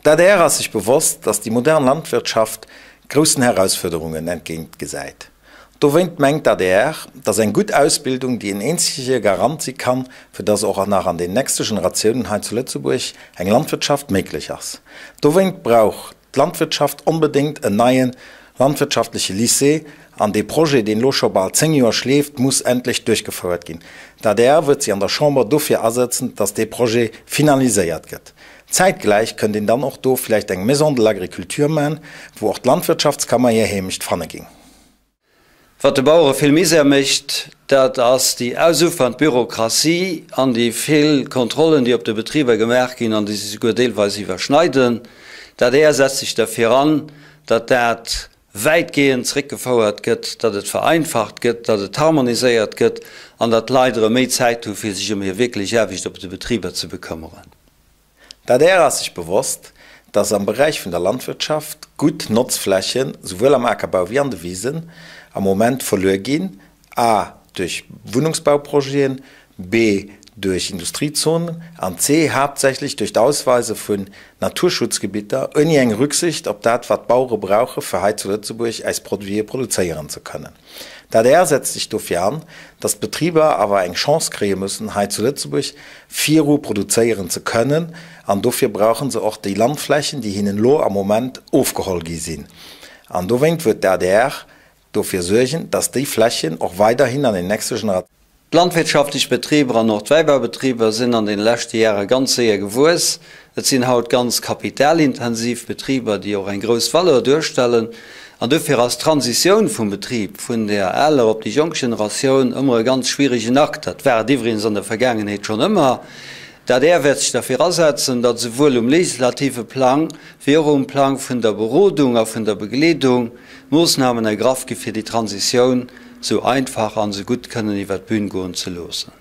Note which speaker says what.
Speaker 1: D'adr ass sech bewosst, datt déi modern Landwirtschaft groussen Herausfuerderungen entgéint gesäit. Dowéint mengt d'adr, datt eng gutt Ausbildung déi en eenzege Garant si kann, fir datt och nach an den nächste Generatiounen hei zu Lëtzebuerg eng Landwirtschaft méiglech ass. Dowéint brauch d'Landwirtschaft onbedéngt en neie landwirtschaftleche Lycée, an dee Projet, deen elo scho bal 10 Joer schleeft, muss endlech duerchgefouert ginn. D'adr wëllt si an der Chamber dofir asëtzen, datt dee Projet finaliséiert gëtt. Zäitgläich kënnt een dann och do vläicht eng Maison de l'Agriculture man, wou och d'Landwirtschaftskammer hir Heemecht fanne ging.
Speaker 2: Wat de Bauere vill Misär mécht, dat ass déi ausufernd Bürokratie an déi vill Kontrollen, déi op de Betriber gemaach ginn an déi sech souguer deelweis iwwerschneiden. D'adr setzt sech derfir an, datt dat wäitgehend zréckgefouert gëtt, datt et vereinfacht gëtt, datt et harmoniséiert gëtt an datt d'Leit erëm méi Zäit hu fir sech ëm hir wierklech Aarbecht op de Betriber ze bekëmmeren.
Speaker 1: D'adr ass sech bewosst, datt am Beräich vun der Landwirtschaft gutt Notzflächen, souwuel am Akerbau wéi an de Wisen, am Moment verluer ginn, a duerch Wunnungsbauprojeten, b duerch Industriezonen an c haaptsächlech duerch d'Ausweise vun Naturschutzgebitter, ouni eng Rücksicht op dat, wat d'Bauere brauche fir hei zu Lëtzebuerg äis Produite produzéieren ze kënnen. D'adr setzt sech dofir an, datt d'Betriber awer eng Chance kréie mussen, hei zu Lëtzebuerg viru produzéieren ze kënnen, an dofir brauche se och déi Landflächen, déi hinnen elo am Moment ofgeholl gi sinn. An dowéint wëllt d'adr dofir suergen, datt déi Flächen och weiderhin an den nächste Genera.
Speaker 2: D'landwirtschaftlech Betriber an och d'Wäibaubetriber sinn an deene leschte Jahre ganz séier gewuess. Et sinn haut ganz kapitalintensiv Betriber, déi och eng grouss Valeur duerstellen. An dofir ass d'Transitioun vum Betrib vun der aler op déi jonk Generatioun ëmmer e ganz schwierigen Akt. Dat war et iwwregens an der Vergaangenheet schonn ëmmer. D'adr wäert sech derfir asetzen, datt esouwuel um legislative Plang wéi och um Plang vun der Berodung a vun der Begleedung Moossnamen ergraff gi fir déi Transitioun sou einfach an sou gutt kënnen iwwer d'Bün goen ze loossen.